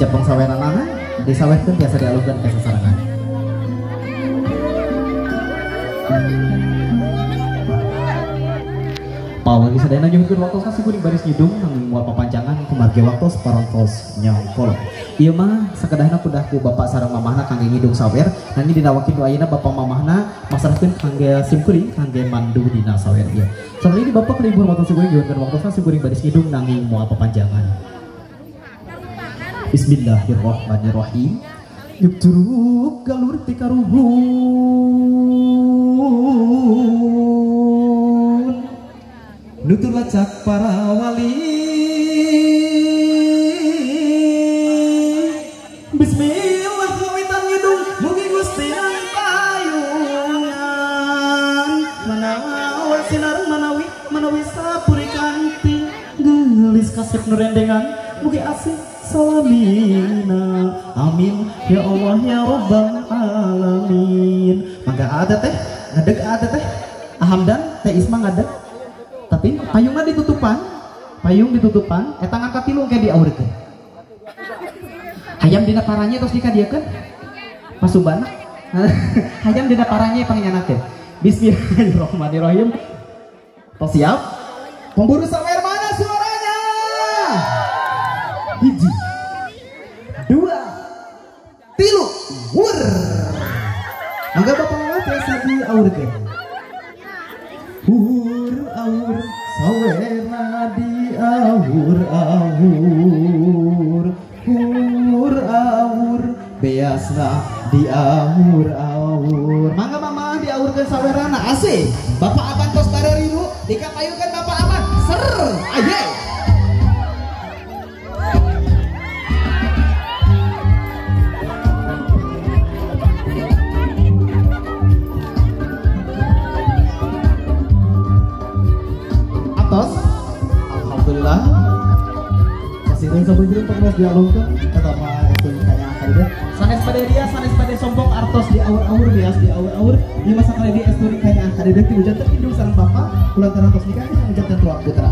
Japong saweranana disawerkeun biasa dialungkeun ka sasarengan. Pawagi sadayana nyuhunkeun waktos ka sikuring baris ngidung nanging moal papanjangan kumargi waktos parantos nyangkol. Ieu mah sakedahna kudah ku bapak sareng mamahna kangge ngidung sawer, nanging dina waktu ayeuna bapak mamahna masrahkeun kangge simkuring kangge mandu dina sawer ieu. Sampeyan ini bapak libur waktos sikuring nyuhunkeun waktos ka sikuring baris ngidung nanging moal papanjangan. Bismillahirrahmanirrahim. Yuk curug galur ti karuhun, nutur lacak para wali. Bismillah ngawitan ngidung mugi Gusti payungan, manawi sinar manawi manawi sapuri kanti geulis kasep nu rendengan mugi asih salamina. Amin ya Allah ya Rabbal alamin. Mangga ada teh ngadeg ada teh Ahamdan teh Isma ngadeg, tapi payungna ditutupan, payung ditutupan, eta ngangkat tilu engke diaurkeun. Hayam dina paranya tos dikadieukeun pasubana. Hayam dina paranya pangyanakeun. Bismillahirrahmanirrahim. Tos siap? Pemburu sawer mana suaranya? Hiji, dua, tilu, wur. Mangga bapak mama tiasa diaurkeun. Hur aur sawerna di aur aur, hur aur beasna di aur aur. Mangga mama diaurkeun sawerana asih. Bapak aban tos bareriru dikapayunkeun bapak aban ser aye. Alhamdulillah kasih sampai terus dialungkeun eta mah itu kanya akar sanes pada dia sanes pada sombong artos di aur-aur bias di aur-aur di masa kali di esturi kanya akar dia ti hujan terindung sareng bapak kulantaran tos nikah hujan tua putra.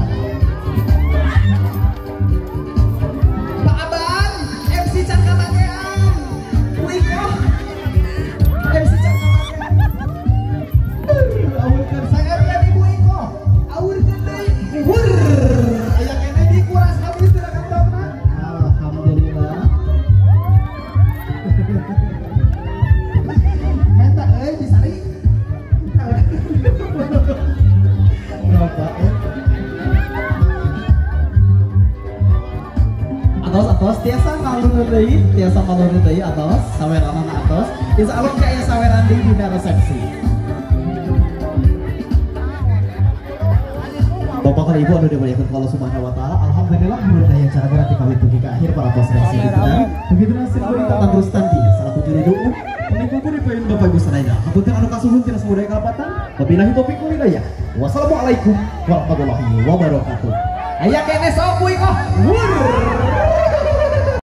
Pak Aban MC can kabagean Wiko MC can kabagean aurkeun saer ya Ibu Iko aurkeun deui wur. Atos tiasa ngalunur deui, tiasa ngalunur deui atos, saweranana atos. Insyaallah ke aya saweran deui dina resepsi. Bapak dan Ibu anu dimuliakan Allah Subhanahu wa taala, alhamdulillah menurut daya cara berarti kawin dugi ka akhir para pos reaksi kita. Begitu nasib kuring terus tadi salaku juru doa, penipuku dipayun Bapak Ibu sadaya. Hapunten anu kasuhun tina samudaya kalepatan. Wabillahi taufiq wal hidayah. Wassalamualaikum warahmatullahi wabarakatuh. Aya keneh sok kuy kok. Wur.